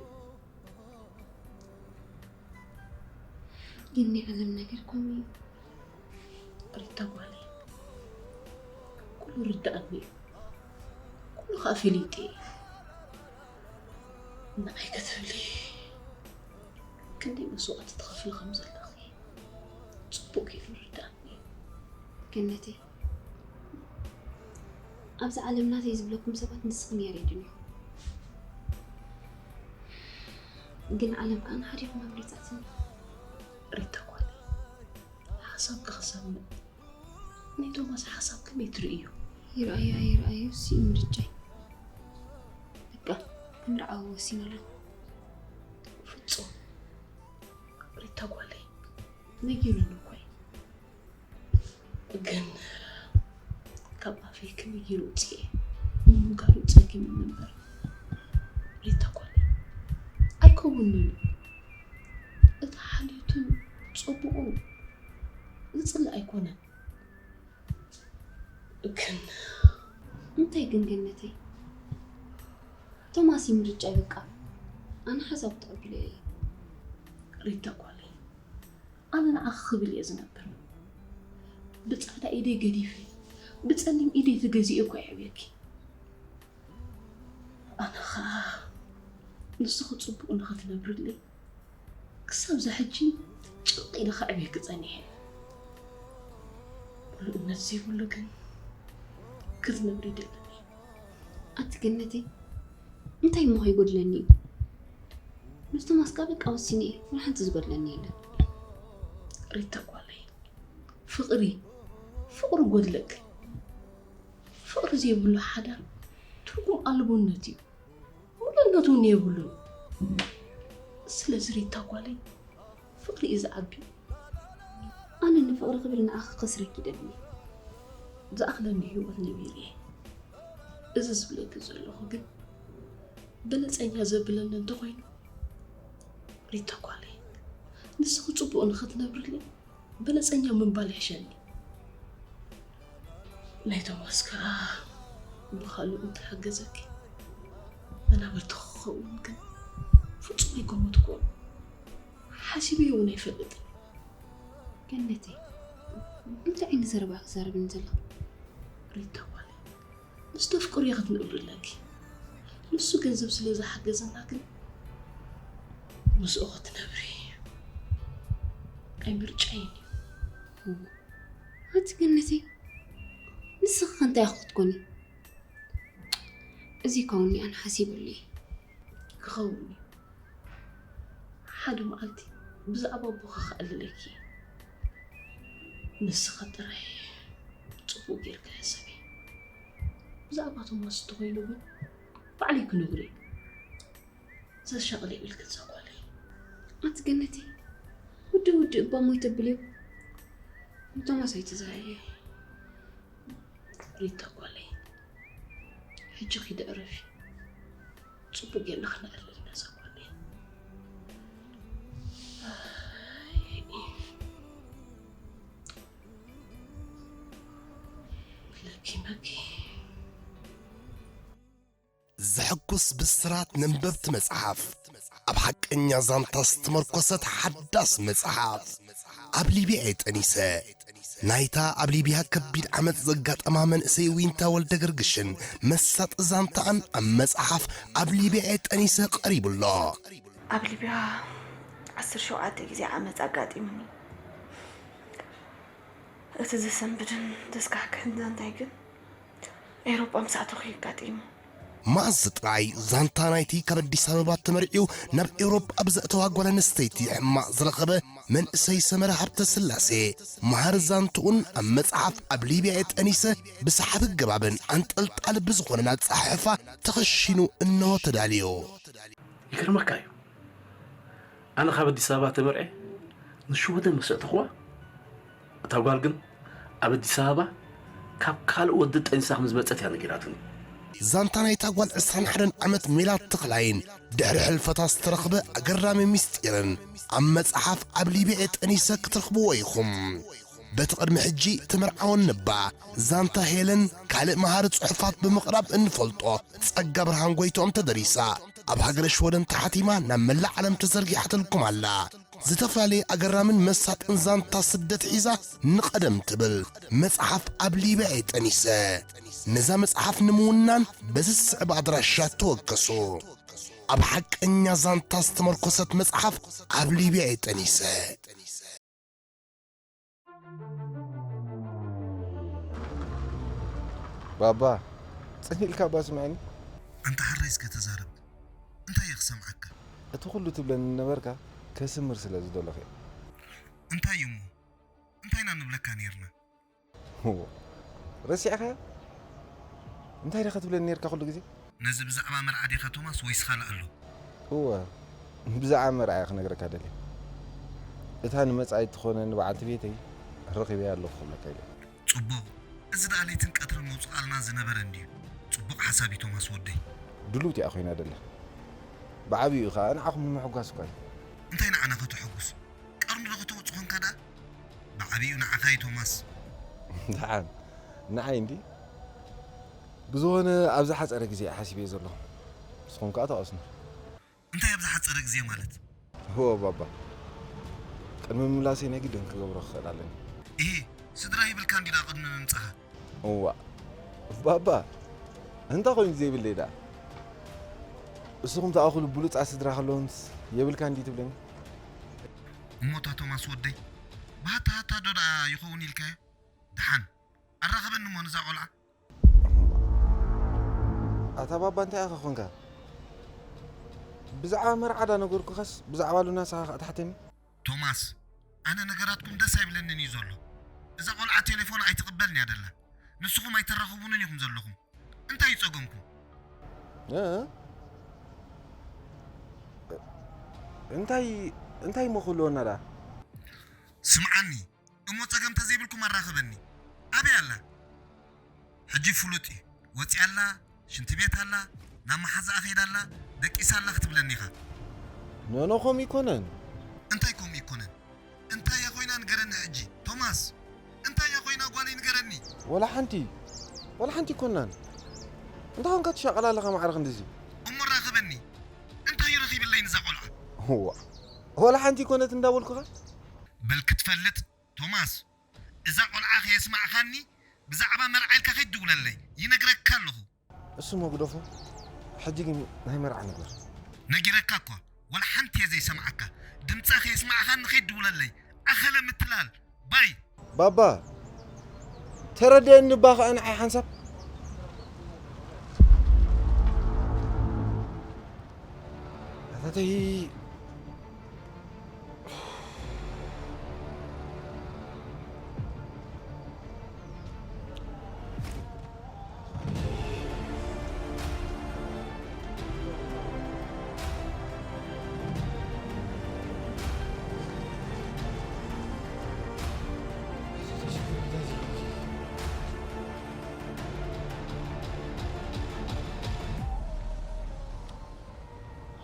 ግን ናይ ዓለም ነገር ከምኡ እዩ። ሪታ ጓለይ፣ ኩሉ ርዳእኒ እዩ። ኩሉ ኸኣ ፈሊጠ እየ። ንዓይ ክትብሊ ክንደይ መስዋእቲ ትኸፍሊ ከም ዘለኺ ጽቡቕ ገይሩ ርዳእኒ እዩ። ገነተይ፣ ኣብዚ ዓለም ናተይ ዝብለኩም ሰባት ንስኽን ያሬድን እዩ። ግን ዓለም ከኣ ንሓዲኹም ኣምሪጻትኒ። ሪታ ጓለይ፣ ሓሳብኪ ክሰምዕ፣ ናይ ቶማስ ሓሳብ ከመይ ትርእዮ? ይርኣዮ ኣይርኣዮ፣ እሱ እዩ ምርጫይ። በቃ፣ ክምርዓዎ ወሲነ ኣለኹ። ፍጹም፣ ሪታ ጓለይ፣ ነጊሩኒ እኮ እዩ። ግን ካብ ኣፈይ ከመይ ገይሩ ውፅኤ ንምንጋሩ ፀጊሙኒ እምበር፣ ሪታ ጓለይ፣ ኣይከውንን እዩ። እቲ ሓልዮቱን ፅቡቑን ዝፅላእ ኣይኮነን። ግን እንታይ ግን ገነተይ? ቶማስ እዩ ምርጫይ በቃ። ኣነ ሓሳቡ ተቐቢለ እየ። ሪታ ጓለይ፣ ኣነ ንዓኺ ክብል እየ ዝነብር። ብጻዕዳ ኢደይ ገዲፈ፣ ብጸሊም ኢደይ ተገዚኤ እኮ የዕብየኪ። ኣነ ኸኣ ንስኺ ጽቡቕ ንኽትነብርለይ ክሳብ እዛ ሕጂ ጭንቕ ኢለ ከዕብየኪ ጸኒሐ። ምሉእነት ዘይብሉ ግን ክትነብሪ ይደልን እየ። ኣቲ ገነተይ፣ እንታይ እሞ ከይጎድለኒ እዩ? ምስ ቶማስ ከኣ በቃ ወሲነ እየ፣ ዋላ ሓንቲ ዝጎድለኒ የለን። ሪታ ጓለይ፣ ፍቕሪ፣ ፍቕሪ ጎድለኪ። ፍቕሪ ዘይብሉ ሓዳር ትርጉም ኣልቦነት እዩ፣ ምሉእነት እውን የብሉን። ስለዚ ሪታ ጓለይ፣ ፍቕሪ እዩ ዝዓቢ። ኣነ ንፍቕሪ ክብል ንዓኺ ከስረኪ ይደሊ። ዝኣኽለኒ ህይወት ነቢረ እየ። እዚ ዝብለኪ ዘለኹ ግን በለጸኛ ዘብለኒ እንተኾይኑ፣ ሪታ ጓለይ፣ ንስኺ ጽቡቕ ንኽትነብርለይ ብነጸኛ ምንባል ይሕሸኒ። ናይ ቶማስ ከኣ ብኻልእ እንተሓገዘኪ መናብርትኺ ክኸውን ግን ፍጹም ኣይገመትኩዎን። ሓሲበዮ እውን ኣይፈልጥን። ገነተይ፣ እንታይ ዓይነት ዘረባ ክትዛረብኒ ዘለኻ? ሪታ ጓለይ፣ ምስ ተፍቅርዮ ክትነብሪ ኣለኪ። ንሱ ገንዘብ ስለ ዝሓገዘና ግን ምስኡ ክትነብሪ ኣይ ምርጫይን እዩ። ኣንቲ ገነተይ፣ ንስኺ ከ እንታይ ኢኺ ክትኮኒ? እዚ ከውኒ ኣነ ሓሲበሉ እየ። ክኸውን እዩ። ሓደ መዓልቲ ብዛዕባ ኣቦኺ ከዕልለኪ እየ። ንስኺ ጥራይ ጽቡቕ ጌርኪ ሕሰቢ። ብዛዕባ ቶማስ እንተኾይኑ ግን ባዕለይ ክነግሮ እየ። ዘሻቕል የብልክን እዛ ጓለይ። ኣቲ ገነተይ፣ ውድእ ውድእ እባ ሞይተ ብልዮ። ንቶማስ ኣይትዛረብዮ። ሪታ ጓለይ፣ ሕጂ ኺዲ ዕረፊ። ጽቡቕ ጌርና ኽነዕልል ኢና እዛ ጓለይ። ለኪመኪ። ዘሐጉስ ብስራት ነንበብቲ መጽሓፍ፣ ኣብ ሓቀኛ ዛንታ ዝተመርኮሰት ሓዳስ መጽሓፍ። ኣብ ሊብያ እየ ጠኒሰ። ናይታ ኣብ ሊብያ ከቢድ ዓመጽ ዘጋጠማ መንእሰይ ዊንታ ወልደ ገርግሽን መሳጢ ዛንታኣን ኣብ መጽሓፍ ኣብ ሊብያ እየ ጠኒሰ ቀሪቡ ኣሎ። ኣብ ሊብያ ዓሰርተ ሸውዓተ ግዜ ዓመጽ ኣጋጢሙኒ። እቲ ዘሰንብድን ዘስካሕክሕን ዛንታይ ግን ኤውሮጳ ምስ ኣተኹ እዩ ኣጋጢሙ። መኣዝ ጥራይ ዛንታ ናይቲ ካብ ኣዲስ ኣበባ ተመርዕዩ ናብ ኤውሮጳ ኣብ ዘእተዋ ጓል ኣንስተይቲ ሕማቕ ዝረኸበ መንእሰይ ሰመረ ሃብተስላሴ መሃሪ ዛንትኡን ኣብ መጽሓፍ ኣብ ሊብያ እየ ጠኒሰ ብሰሓቢ ኣገባብን ኣንጠልጣሊ ብዝኾነን ኣጸሓሕፋ ተኸሺኑ እንሆ ተዳልዩ። ይገርመካ እዩ ኣነ ካብ ኣዲስ ኣበባ ተመርዕየ ንሽወደን ምስ ኣእተኽዋ እታ ጓል ግን ኣብ ኣዲስ ኣበባ ካብ ካልእ ወዲ ጠኒሳ ከም ዝመጸት እያ ነጊራትኒ። ዛንታ ናይታ ጓል ዕስራን ሓደን ዓመት ሜላት ተኽላይን ድሕሪ ሕልፈታ ዝተረኽበ ኣገራሚ ምስጢርን ኣብ መጽሓፍ ኣብ ሊብያ ጠኒሰ ክትረኽብዎ ኢኹም። በቲ ቅድሚ ሕጂ ተመርዓወኒ እባ ዛንታ ሄለን ካልእ መሃሪ ጽሑፋት ብምቕራብ እንፈልጦ ጸጋ ብርሃን ጎይትኦም ተደሪሳ ኣብ ሃገረ ሽወደን ተሓቲማ ናብ መላእ ዓለም ተዘርጊሓትልኩም ኣላ። ዝተፈላለየ ኣገራምን መሳጥን ዛንታ ስደት ሒዛ ንቐደም ትብል መጽሓፍ ኣብ ሊብያ እየ ጠኒሰ። ነዛ መጽሓፍ ንምውናን በዚ ዝስዕብ ኣድራሻ ተወከሱ። ኣብ ሓቀኛ ዛንታ ዝተመርኮሰት መጽሓፍ ኣብ ሊብያ እየ ጠኒሰ። ባባ፣ ጽን ኢልካ እባ ስምዐኒ። ኣንታ ሕራይ እስከ ተዛረብ፣ እንታይ እየ ክሰምዓካ? እቲ ኹሉ ትብለኒ ነበርካ ከስምር ስለ ዝደለኹ እየ። እንታይ እዩ እሞ? እንታይ ኢና ንብለካ ኔርና? እዎ፣ ረሲዕኻዮ? እንታይ ዲኻ ትብለኒ ኔርካ ኩሉ ግዜ? ነዚ ብዛዕባ መርዓ ዲኻ ቶማስ ወይስ ካልእ ኣሎ? እወ፣ ብዛዕባ መርዓ እየ ክነግረካ ደልየ። እታ ንመጻኢት ትኾነኒ በዓልቲ ቤተይ ረኺበያ ኣለኹ ክብለካ ኢለ። ጽቡቕ፣ እዚ ደኣ ለይትን ቀትርን መውጽእ ቃልና ዝነበረ እንድዩ። ጽቡቕ ሓሳብ እዩ ቶማስ ወደይ። ድልውቲ እያ ኮይና ደላ። ብዓቢኡ ከኣ ንዓኹም ንምሕጓስ እኳ እዩ። እንታይ ንዓና ከተሐጉስ? ቀርኒ ዶ ከተውጽእ ኾንካ ደኣ? ብዓቢኡ ንዓኻ እዩ ቶማስ። ደሓን ንዓይ እንዲ ብዝኾነ ኣብ ዝሓጸረ ግዜ እየ ሓሲበዮ ዘለኹ። ንስኹም ከኣ ተቐስኑ። እንታይ ኣብ ዝሓጸረ ግዜ ማለት? እወ ባባ፣ ቅድሚ ምምላሰይ ናይ ግድን ክገብሮ ክኽእል ኣለኒ። እሂ፣ ስድራ ይብልካን ድዩ ደኣ ቅድሚ ምምጻኻ? እዋእ ባባ፣ እንታይ ኮይኑ ዘይብለይ ደኣ? ንስኹም ተኣኹሉ ብሉጻት ስድራ ከለውንስ የብልካን ድዩ ትብለኒ? እሞ እታ ቶማስ ወደይ ብሃታ ሃታ ዶ ደኣ ይኸውን ኢልካዮ? ደሓን ኣራኽበኒ እሞ ንዛ ቖልዓ። ኣታ ባባ እንታይ ኢኻ ኾንካ? ብዛዕባ መርዓ ዳ ነገርኩኻስ ብዛዕባ ሉና ንስኻ ከኣ ትሓተኒ? ቶማስ ኣነ ነገራትኩም ደስ ኣይብለንን እዩ ዘሎ። እዛ ቆልዓ ቴሌፎን ኣይትቕበልን እያ ደላ። ንስኹም ኣይተራኽቡንን ኢኹም ዘለኹም። እንታይ እዩ ጸገምኩም? እ? እንታይ እንታይ እሞ ክህልወና ደኣ? ስምዓኒ እሞ ጸገም ተዘይብልኩም ኣራኽበኒ። ኣበይ ኣላ? ሕጂ ፍሉጥ እዩ። ወጺኣ ኣላ፣ ሽንቲ ቤት ኣላ፣ ናብ መሓዛኣ ከይዳ ኣላ፣ ደቂሳ ኣላ ክትብለኒ ኢኻ። ኖኖ፣ ከምኡ ይኮነን። እንታይ ከምኡ ይኮነን? እንታይ እያ ኮይና ንገረኒ ሕጂ። ቶማስ፣ እንታይ እያ ኮይና ጓለይ ንገረኒ። ወላ ሓንቲ፣ ወላ ሓንቲ ይኮናን። እንታይ ኮንካ ትሻቐል ኣለኻ ማዕረ ክንድዚ? እሞ ራኸበኒ። እንታይ እዩ ረኺብለይ ንዛ ቆልዓ? እዋ፣ ወላ ሓንቲ ይኮነት እንዳበልኩኻ። በል ክትፈልጥ ቶማስ፣ እዛ ቆልዓ ከየስማዕኻኒ ብዛዕባ መርዓ ኢልካ ከይትድውለለይ፣ ይነግረካ ኣለኹ። እሱ መጉደፉ፣ ሕጂ ግን ናይ መርዓ ንግበር። ነጊረካ እኳ፣ ወላ ሓንቲ እየ ዘይሰምዓካ። ድምጻ ከየስማዕኻኒ ከይትድውለለይ። ኣኸለ ምትላል። ባይ። ባባ፣ ተረድኤኒ እባ ኸኣ ንዓይ ሓንሳብ። ኣታተይ።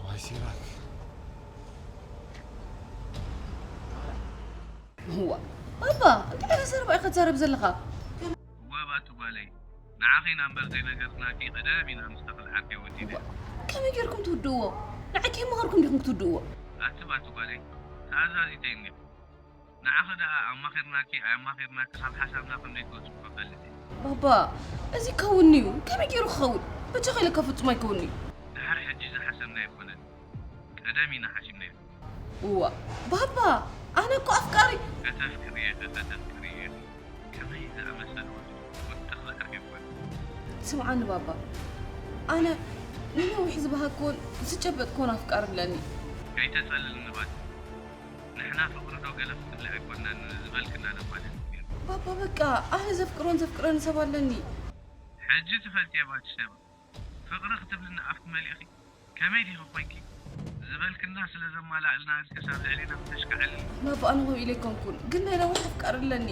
ዋይ ሲራክ። እዋ፣ ባባ፣ እንታይ ዓይነት ዘረባ ኢኻ ትዛረብ ዘለኻ? እዋ፣ ባቱ ጓለይ፣ ንዓኺ ኢና እምበር ዘይነገርናኪ፣ ቀደም ኢና ምስ ተኽለ ዓርከይ ወዲና። እዋ፣ ከመይ ጌርኩም ትውድእዎ? ንዓይ ከይመኸርኩም ዲኹም ክትውድእዎ? ኣቲ ባቱ ጓለይ፣ ተኣዛዚተይ እኒኹ። ንዓኺ ደኣ ኣማኺርናኪ ኣየማኺርናኪ ካብ ሓሳብና ከም ዘይትወጽኢ እኮ እፈልጥ እየ። ባባ፣ እዚ ከውኒ እዩ። ከመይ ገይሩ ክኸውን? በጃኻ ኢለካ ፍጹም ኣይከውን'ዩ። ድሓር ሕጂ ዝሓሰብናዮ ኣይኮነን። ቀደም ኢና ሓሲብናዮ። እዋ፣ ባባ፣ ኣነ እኮ ኣፍቃሪ። ከተፍቅሪ ኢኺ፣ ከተፍቅሪ ኢኺ። ከመይ ዝኣመሰለ ወዲ፣ ወዲ ተኽለ ዓርከይ እኮ እዩ። ስምዓኒ ባባ፣ ኣነ ንነዊሕ ዝበሃግክዎን ዝጨበጥክዎን ኣፍቃሪ ኣለኒ። ከይተጸልልኒ ባቲ። ንሕና ፍቕሪ ዶ ገለ ክትብሊ ኣይኮናን ዝበልክና ነማለት እዩ። ባባ በቃ ኣነ ዘፍቅሮን ዘፍቅረኒ ሰብ ኣለኒ። ሕጂ ትፈልጥየ ባቲ ሸባ። ፍቕሪ ክትብልኒ ኣፍኪ መሊእኺ ከመይ ዲኺ ኮንኪ? ዝበልክና ስለ ዘማላእልና ኢልክስ ኣብ ልዕሌና ምተሽካዕልሊ። ባባ ኣነ ከምኡ ኢለ ኣይኮንኩን፣ ግን ናይ ነዊሕ ኣፍቃሪ ኣለኒ።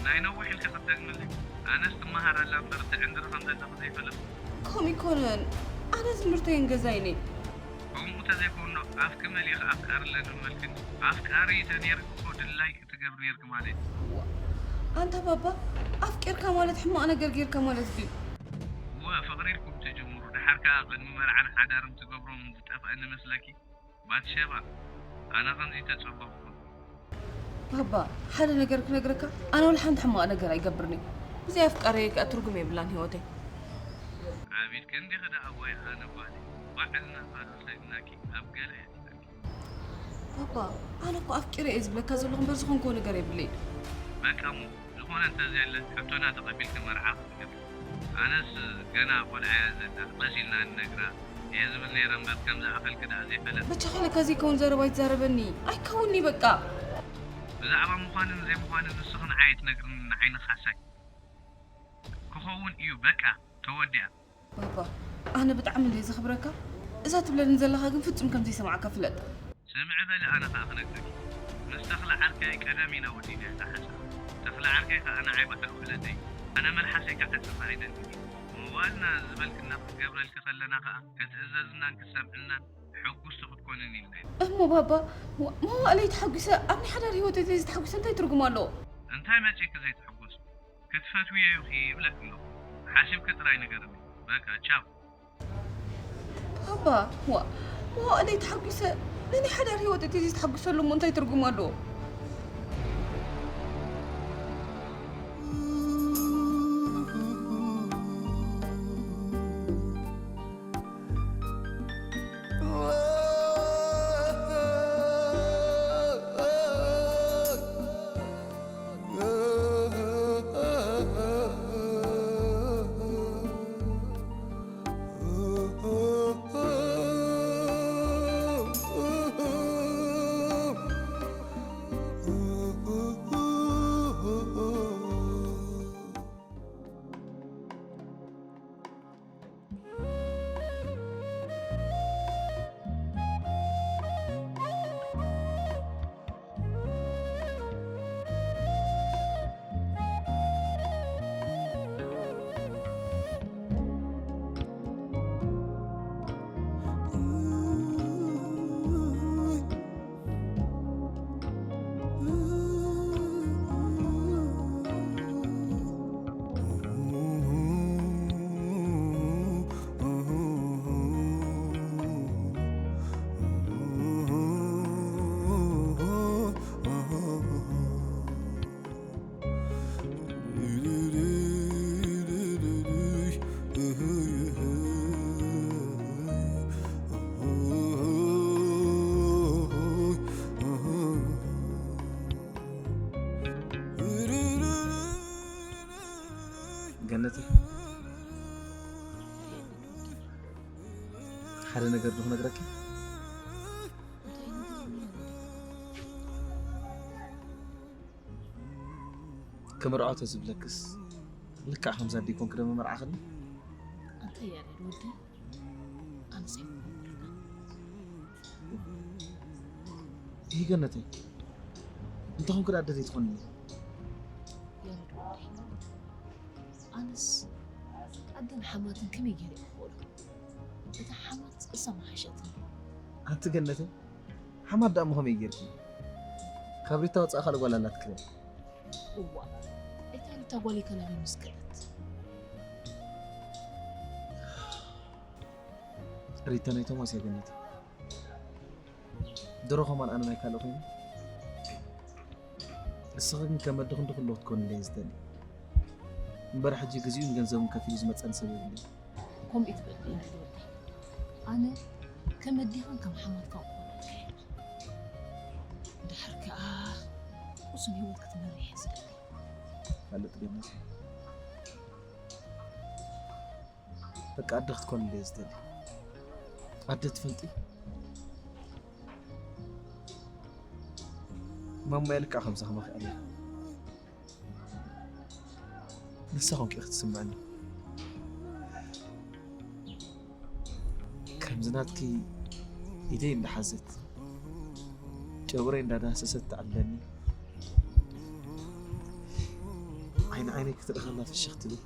ናይ ነዊሕ ኢልኪ ክትደግምለይ? ኣነስ ትመሃር ኣላ እምበር ትዕንድሪ ከም ዘለኺ ዘይፈለጥኩ። ከምኡ ኣይኮነን፣ ኣነ ትምህርተይን ገዛይን እየ። ከምኡ ተዘይኮይኑ ኣፍኪ መሊእኺ ኣፍቃሪ ኣለኒ ምበልክኒ። ኣፍቃሪ ተነይርኪ እኮ ድላይኪ ትገብሪ ነይርኪ ማለት እዩ። ዋ፣ ኣንታ ባባ ኣፍቂርካ ማለት ሕማቕ ነገር ጌርካ ማለት ድዩ? እወ፣ ፍቕሪ ኢልኩም ትጅምሩ፣ ደሓር ከኣ ቅድሚ መርዓን ሓዳርን ትገብሮም ዝጠፍኣኒ መስለኪ? ባትሸባ፣ ኣነ ከምዚ ተጸበኹ። ባባ፣ ሓደ ነገር ክነግረካ፣ ኣነ ወላ ሓንቲ ሕማቕ ነገር ኣይገብርን እየ። ብዘይ ኣፍቃሪየይ ከኣ ትርጉም የብላን ህይወተይ። ዓቢድኪ እንዲኺ ደኣ ወይ ኣነ ጓለይ፣ ባዕልና ፋዶ ሰሊናኪ ኣብ ገለ የብልናኪ። ባባ፣ ኣነ እኮ ኣፍቂረ እየ ዝብለካ ዘለኹ እምበር ዝኾንክዎ ነገር የብለይን። በቃ እሞ፣ ዝኾነ እንተዘየለ ሕቶና ተቐቢልኪ መርዓ ክትገብሪ። ኣነስ ገና ቆልዓ እያ ዘላ፣ ቀስ ኢልና ንነግራ እየ ዝብል ነይረ እምበር ከም ዝኣኸልኪ ደኣ ዘይፈለጥኩ። በጃኻ ኢለካ ዘይከውን ዘረባ ኣይትዛረበኒ። ኣይከውን'ዩ በቃ። ብዛዕባ ምዃንን ዘይምዃንን ንስኺ ንዓይ ኣይትነግርንን ንዓይ ንኻሳይ። ክኸውን እዩ በቃ፣ ተወዲኣ። ባባ፣ ኣነ ብጣዕሚ እንድየ ዘኽብረካ፣ እዛ ትብለኒ ዘለኻ ግን ፍጹም ከም ዘይሰምዓካ ፍለጥ። ስምዒ በሊ ኣነ ኸኣ ክነግረኪ። ምስ ተኽለ ዓርከይ ቀደም ኢና ወዲና እታ ሓሳብ። ተኽለ ዓርከይ ኸኣ ንዓይ ባዕሉ ውሕለተይ። ኣነ መልሓሰይ ክዓጽፍ ኣይደልን እየ። መዋእልና ዝበልክና ክንገብረልኪ ከለና ኸኣ ክትእዘዝናን ክትሰምዕናን ሕጉስቲ ክትኮንን ኢልና ኢና። እሞ ባባ፣ መዋእለይ ተሓጒሰ ኣብ ናይ ሓዳር ህይወተይ ዘይተሓጒሰ እንታይ ትርጉም ኣለዎ? እንታይ መጺእኪ ዘይትሕጎሲ? ክትፈትውዮ ኢኺ ይብለኪ ኣለኹ። ሓሲብኪ ጥራይ ንገርኒ። በቃ ቻው። ባባ፣ ዋ፣ መዋእለይ ተሓጒሰ ንናይ ሓዳር ህይወት እቲ ዝተሓጒሰሉ እሞ እንታይ ትርጉም ኣለዎ? ሓደ ነገር ዶ ክነግረኪ? ክምርዖ ተዝብለክስ ልክዕ ከምዛ ኣደይ ኮንኪ ዶ ምመርዓኽኒ? ኣንታ ያሬድ ወደይ፣ ኣነስ ኣይኮንኩን። ይህ ገነተይ፣ እንተ ኾንኪ ደኣ ኣደይ ትኾንኒ። ያሬድ ወደይ፣ ኣነስ ኣደን ሓማትን ከመይ ገይረ እየ ክኽእሎ? እታ ሓማት እሳ ምሓሸትኒ። ኣንቲ ገነተይ፣ ሓማት ደኣ እሞ ከመይ ጌርኪ? ካብ ሪታ ወጻኢ ካልእ ጓል ኣላትኪ ድያ? እዋእ፣ እታ ሪታ ጓለይ ከ ናበይ ምስ ከደት? ሪታ ናይ ቶማስ እያ ገነተይ። ድሮ ከማን ኣነ ናይ ካልእ ኮይኑ፣ እስኺ ግን ከም ኣደኺ እንዶ ኩሉ ክትኮንለይ እየ ዝደሊ። እምበር ሕጂ ግዜኡን ገንዘቡን ከፊሉ ዝመጸኒ ሰብ የብለይን። ከምኡ ትበል ያሬድ ወደይ። ኣነ ከም ኣዴኻን ከም ሓማትካን ክኾነልካ እየ። ድሓር ከኣ ቁሱን ህይወት ክትመርሕ እየ ዝደሊ። ፋልጥ ገነት። በቃ ኣደ ክትኮንለይ እየ ዝደሊ። ኣደ ትፈልጢ? ማማየ ልክዕ ከምዛ ከማኺ ኣላ። ንሳ ኮንኪ ክትስምዐኒ። ከምዚ ናትኪ ኢደይ እንዳሓዘት፣ ጨጉረይ እንዳዳህሰሰት ትዓብለኒ። ዓይኒ ዓይነይ ክትርኢ ከላ ፍሽኽ ትብል።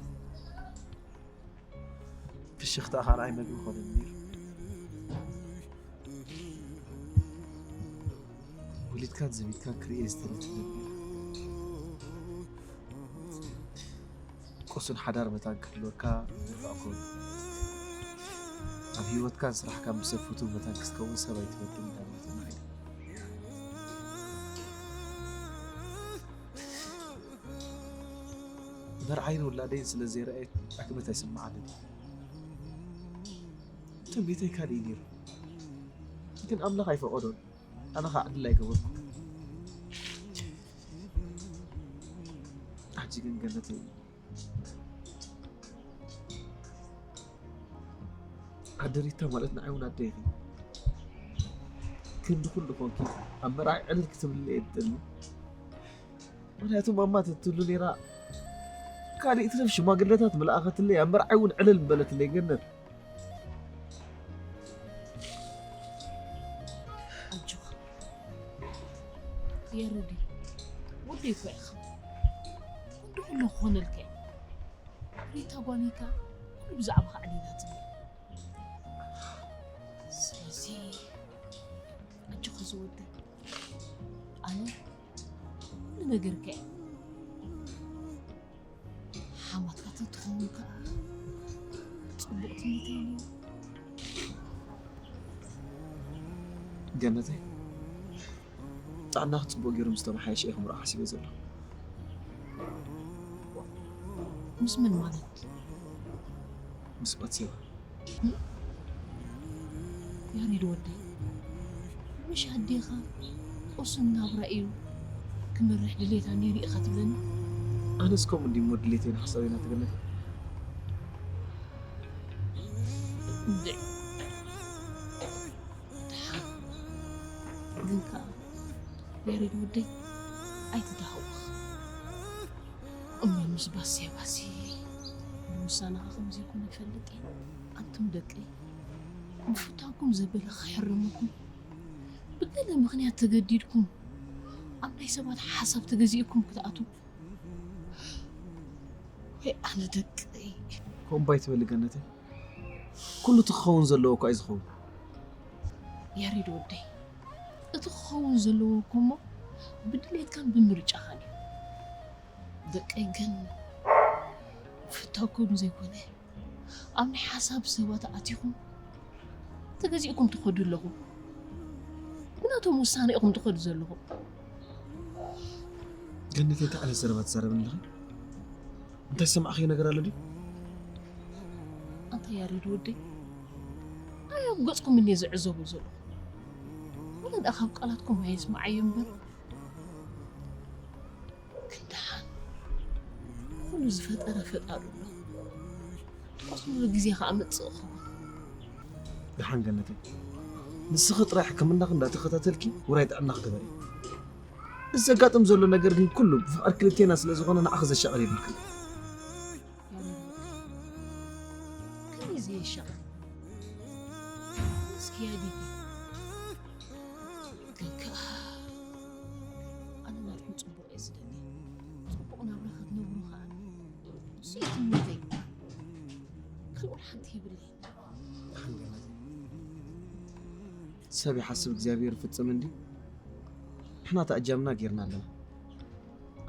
ፍሽኽታኣ ኸኣ ንዓይ መግቢ ኮነኒ ነይሩ። ወሊድካን ዘቢጥካን ክርእየ ዝተረፈ ነቢሩ። ቁሱን ሓዳር መታን ክህልወካ ይርዳእኩ። ኣብ ህይወትካን ስራሕካን ብሰብ ፍቱው መታን ክትከውን ሰብ ኣይትበድል እንዳበለት ትምዕድ። መርዓይን ውላደይን ስለ ዘይረኣየት ዕግበት ኣይስምዓንን እዩ። ትምኒተይ ካልእ እዩ ነይሩ፣ ግን ኣምላኽ ኣይፈቐዶን። ኣነ ኸዓ ዕድል ኣይገበርኩን። ሕጂ ግን ገነተይ፣ ኣደ ሪታ ማለት ንዓይ እውን ኣደ ኢኺ። ክንዲ ኩሉ ኮንኪ ኣብ መርዓይ ዕልል ክትብልለይ እየ ትደሊ። ምኽንያቱ ማማ ተትህሉ ነይራ፣ ካልእ ትረፍ ሽማግለታት ምልኣኸትለይ፣ ኣብ መርዓይ እውን ዕልል ምበለትለይ ገነት። ኣጆኻ ያሬድ፣ ወደይ እኮ ኢኻ። ክንዲ ኩሉ ክኾነልካ እዩ። ሪታ ጓለይ ከኣ ኩሉ ብዛዕባኻ ኣዕሊላትኒ። ስለዚ ኣጆኻ ዝወደይ፣ ኣነ ኩሉ ነገርካ እየ። ሓማትካ ተትኸውን ከኣ ጽቡቕ ትምኒተይ ነይሩ። ገነተይ፣ ጥዕናኺ ጽቡቕ ገይሩ ምስ ተመሓየሸ እየ ክምርዖ ሓሲበ ዘለኹ። ምስ መን ማለት? ምስ ባትሴባ። ያሬድ ወደይ፣ ምሽ ኣዴኻ ቁሱን ናብራ እዩ ክመርሕ ድሌታ ነይሩ ኢኻ ትብለኒ? ኣነስ ከምኡ እንድዩ እሞ ድሌተይን ሓሳበይን ኣቲ ገነተይ። እንድዒ። ደሓን። ግን ከኣ ያሬድ ወደይ ኣይትተሃወኽ። እሞ ምስ ባሴባሲ ንውሳነኻ ከም ዘይኮነ ይፈልጥ እየ። ኣንቱም ደቀይ፣ ምፍታውኩም ዘበለ ክሕርመኩም፣ ብገለ ምኽንያት ተገዲድኩም ኣብ ናይ ሰባት ሓሳብ ተገዚእኩም ክትኣትዉ፣ ወይ ኣነ ደቀይ። ከምኡ እምባ ኣይትበሊ ገነተይ። ኩሉ እቲ ክኸውን ዘለዎ እኳ እዩ ዝኸውን። ያሬድ ወደይ፣ እቲ ክኸውን ዘለዎ እኮ እሞ ብድሌትካን ብምርጫኻን እዩ። ደቀይ ግን ፍታውኩም ዘይኮነ ኣብ ናይ ሓሳብ ሰባት ኣቲኹም ተገዚእኩም ትኸዱ ኣለኹም። ብናቶም ውሳነ ኢኹም ትኸዱ ዘለኹም። ገነተይ፣ እንታይ ዓይነት ዘረባ ትዛረብኒ ኣለኺ? እንታይ ዝሰማዕኽዮ ነገር ኣሎ ድዩ? ኣንታ ያሬድ ወደይ፣ ኣነ ኣብ ገጽኩም እንድየ ዝዕዘቦ ዘለኹ። ወላ ደኣ ካብ ቃላትኩም ኣይስምዓዮ እምበር፣ ግን ደሓን፣ ኩሉ ዝፈጠረ ፈጣሪ ኣሎ። ኩሉ ግዜ ከኣ መጽእ ኸውን። ደሓን ገነተይ፣ ንስኺ ጥራይ ሕክምናኺ እንዳተኸታተልኪ ውራይ ጥዕናኺ ግበሪ። እዚ ዘጋጥም ዘሎ ነገር ግን ኩሉ ብፍቕሪ ክልቴና ስለ ዝኾነ ንዓኺ ዘሻቕል የብልክን። ከመይ ዘየሻቕል? እስኪ ኣዴተይ፣ ግን ከኣ ኣነ ናትኩም ጽቡቕ እየ ዝደሊ። ጽቡቕ ናብራ ክትነብሩ ከኣ ንሱ እዩ ትምኒተይ። ካልእ ወላ ሓንቲ የብለይን። ደሓን ገነተይ፣ ሰብ ይሓስብ እግዚኣብሔር ይፍጽም እንዲ። ንሕና ተኣጃምና ጌርና ኣለና።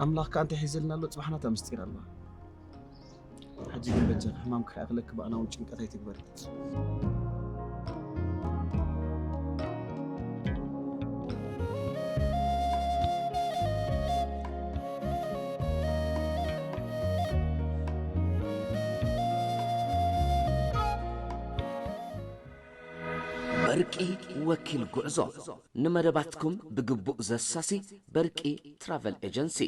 ኣምላኽ ከኣ እንታይ ሒዝልና ኣሎ? ጽባሕ ናታ ምስጢር ኣለዋ። ሕጂ ግን በጃኺ ሕማም ከይኣኽለኪ ብኣና እውን ጭንቀት ኣይትግበሪ። በርቂ ወኪል ጉዕዞ። ንመደባትኩም ብግቡእ ዘሳሲ በርቂ ትራቨል ኤጀንሲ።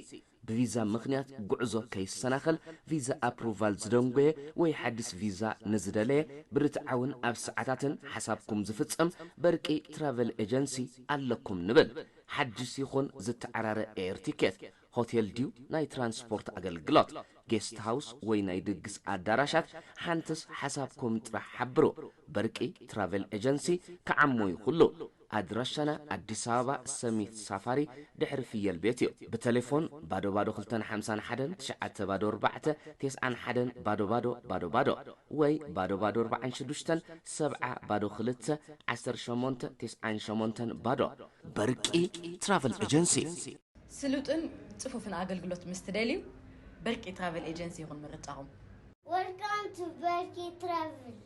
ብቪዛ ምኽንያት ጉዕዞ ከይሰናኸል፣ ቪዛ ኣፕሩቫል ዝደንጎየ ወይ ሓዲስ ቪዛ ንዝደለየ፣ ብርትዓውን ኣብ ሰዓታትን ሓሳብኩም ዝፍጸም በርቂ ትራቨል ኤጀንሲ ኣለኩም ንብል። ሓድሽ ይኹን ዝተዓራረ ኤር ቲኬት፣ ሆቴል ድዩ ናይ ትራንስፖርት ኣገልግሎት፣ ጌስት ሃውስ ወይ ናይ ድግስ ኣዳራሻት፣ ሓንትስ ሓሳብኩም ጥራሕ ሓብሩ። በርቂ ትራቨል ኤጀንሲ ከዓሞ ይኹሉ። ኣድራሻና ኣዲስ ኣበባ ሰሚት ሳፋሪ ድሕሪ ፍየል ቤት እዩ። ብቴሌፎን ባዶ ባዶ ክልተን ሓምሳን ሓደን ትሽዓተ ባዶ ኣርባዕተ፣ ተስዓን ሓደን ባዶ ባዶ ባዶ ባዶ ወይ ባዶ ባዶ ኣርባዓን ሽዱሽተን ሰብዓ ባዶ ክልተ፣ ዓሰርተ ሸሞንተ ተስዓን ሸሞንተን ባዶ። በርቂ ትራቨል ኤጀንሲ። ስሉጥን ጽፉፍን ኣገልግሎት ምስ ትደልዩ፣ በርቂ ትራቨል ኤጀንሲ ይኹን ምርጫኹም። Welcome to በርቂ ትራቨል።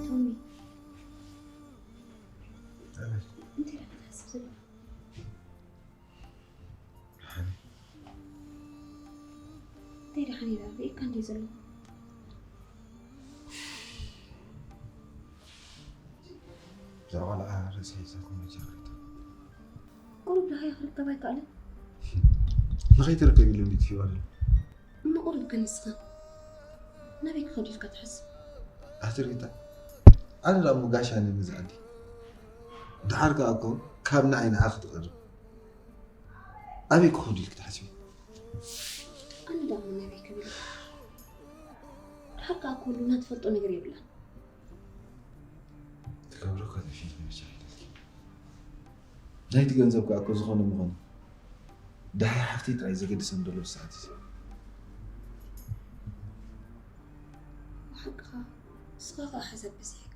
ቶሚ፣ እንታይ ደኣ ትሓስብ ዘለኻ? እንታይ ደሓን ኢለ ርኢካ እንድየ ዘለኹ። እዛ ቆልዓ ርእሲ ሒዛትኒ መጀመርታ። ቁሩብ ደሃይ ክርከብ ኣይከኣለን? ንኸይትርከብ ኢሉ እንድዩ ትሂባ ዘሎ። እሞ ቁሩብ ግን ንስኻ ናበይ ክኸድ ኢልካ ትሓስብ? ኣቲ ሪታ፣ ኣነ ደኣ እሞ ጋሻ ነኒ እዛ ዓዲ። ደሓር ከኣ እኮ ካብ ንዓይ ንዓኺ ትቐርብ። ኣበይ ክኸዱ ኢልኪ ትሓስቢ? ኣነ ደኣ እሞ ናበይ ክብል? ደሓር ከኣ እኮ ሉና ትፈልጦ ነገር የብላን። ትገብሮ እኮ ተፊት መቻል። ናይቲ ገንዘብ ከኣ እኮ ዝኾነ ምኾነ። ደሃይ ሓፍተይ ጥራይ ዘገድሰን ዘሎ ሰዓት እዚ። ሓቅኻ፣ ንስኻ ከኣ ሓሳብ በዚሕካ።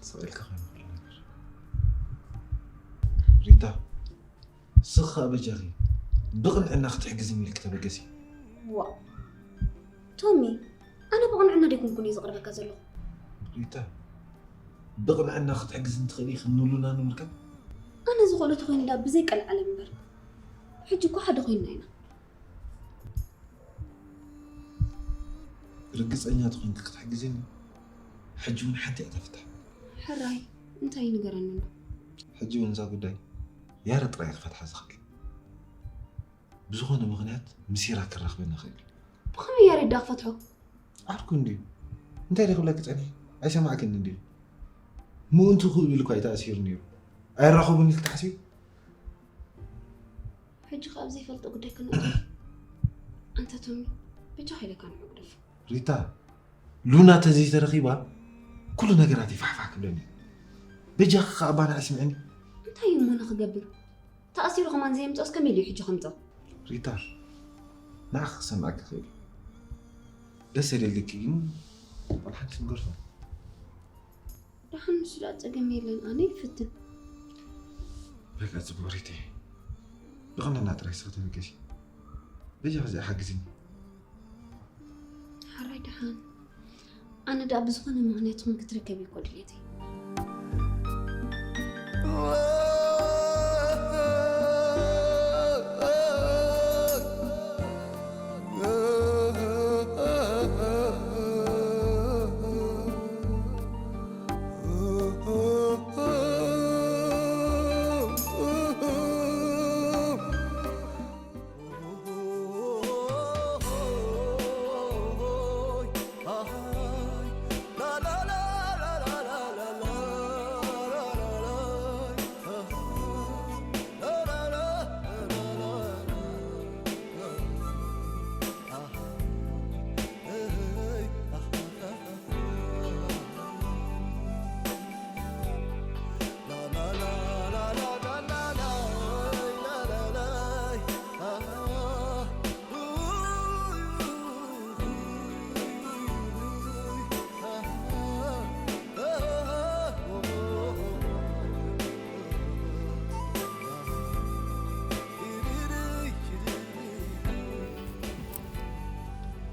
ስቕ ኢልካ ኮይኑ ኩሉ ነገር። ሪታ፣ ንስኺ ኸኣ በጃኺ ብቕንዕና ክትሕግዝኒ ኢልኪ ተበገሲ። ዋእ፣ ቶሚ፣ ኣነ ብቕንዕና ደይኮንኩን እየ ዝቕርበካ ዘለኹ። ሪታ፣ ብቕንዕና ክትሕግዝኒ ትኽእሊ ኢኺ ንሉና ንምርካብ? ኣነ ዝኽእሎ ተኾይኑ ደኣ ብዘይ ቀልዓለም እምበር። ሕጂ እኮ ሓደ ኮይንና ኢና። ርግጸኛ ተኾይንኪ ክትሕግዝኒ፣ ሕጂ እውን ሓንቲ እያ ተፍትሕ። ሕራይ፣ እንታይ እዩ ንገረኒ እሞ። ሕጂ እውን እዛ ጉዳይ ያሬድ ጥራይ እዩ ክፈትሓ ዝኽእል። ብዝኾነ ምኽንያት ምስ ያሬድ ክራኽበኒ ይኽእል እዩ። ብኸመይ ያሬድ ደኣ ክፈትሖ? ዓርኩ እንድዩ። እንታይ ድየ ክብለኪ ጸኒሐ? ኣይሰማዕክን እንድዩ። ምእንቱ ክብሉ ኢሉ እኳ እዩ ተኣሲሩ ነይሩ። ኣይራኸቡን ኢልኪ ትሓስቢ? ሕጂ ከኣ ኣብ ዘይፈልጦ ጉዳይ ክነእትዎ። ኣንታ ቶሚ፣ በጃኻ ኢለካ ንዑ ግደፎ። ሪታ፣ ሉና ተዘይተረኺባ ኩሉ ነገራት ይፋሕፋሕ ክብለኒ እዩ። በጃኺ ከኣ ባና ኣስምዕኒ። እንታይ እዩ እሞ ንኽገብር? ተኣሲሩ ከማን ዘየምጽኦስ ከመይ ኢሉ እዩ ሕጂ ከምጽኦ? ሪታ፣ ንዓኺ ክሰምዓኪ ይኽእል እዩ። ደስ የለልኪ ግን ዋላ ሓንቲ ክንገርፎ። ደሓን፣ ንሱ ደኣ ጸገም የለን፣ ኣነ ይፍትን። በቃ ጽቡቕ ሪተይ፣ ብቐንደና ጥራይ ስኽተበገሲ በጃ ከዚ ሓግዝኒ። ሓራይ ደሓን፣ ኣነ ደኣ ብዝኾነ ምኽንያት ኹን ክትረከብ እኮ ድሌተይ።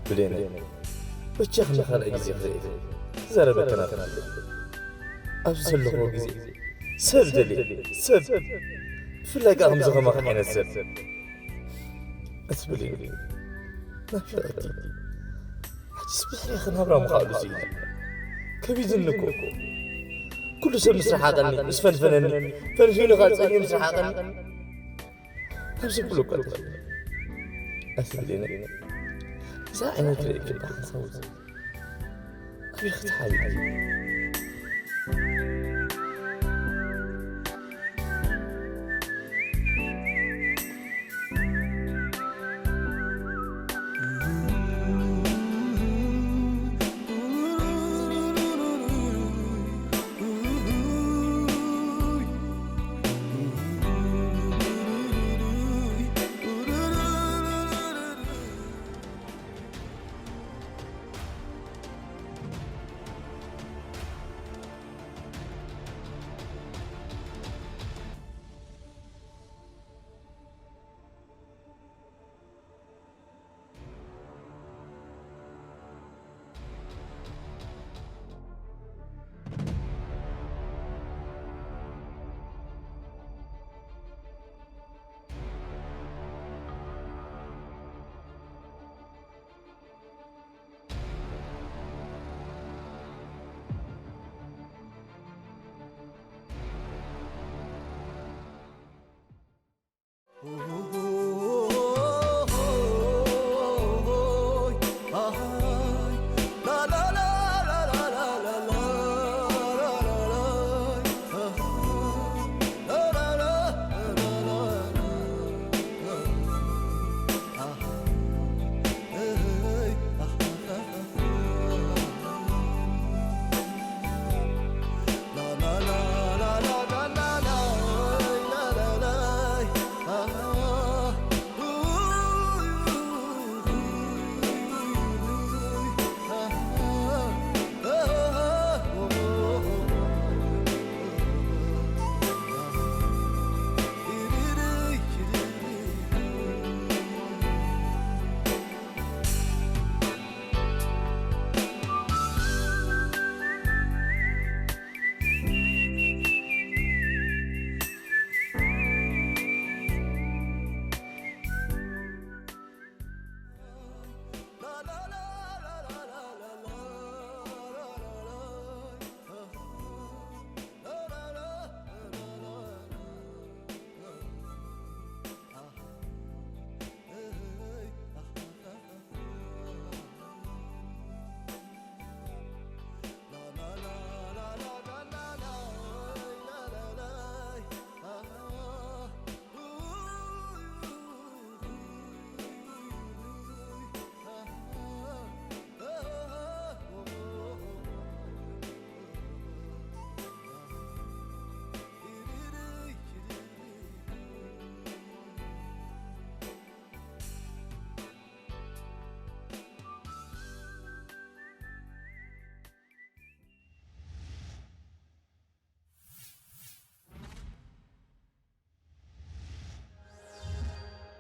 ብሌነ፣ በጃኽ ንኻልኣይ ግዜ ክርኢ ክዛረበካ ናፍቕ። ኣብዚ ዘለኹ ግዜ ሰብ ደልየ፣ ሰብ፣ ብፍላይ ከኣ ከምዚ ከማኺ ዓይነት ሰብ። እቲ ብሌነ ናፊቐኪ። ሕጂስ ብሕርያ ክናብራ ምኽኣሉ ስኢነ። ከቢድኒ እኮ። ኩሉ ሰብ ምስ ረሓቐኒ፣ ምስ ፈንፈነኒ፣ ፈንፊኑ ከኣ ጸሊኡ ምስ ረሓቐኒ፣ ኣብዚ ኩሉ እኳ ተፈለ። ኣቲ ብሌነ፣ እዛ ዓይነይ ክርእየኪ ብሓንሳብ ወፂ። ኣበይ ክትሓብኢ?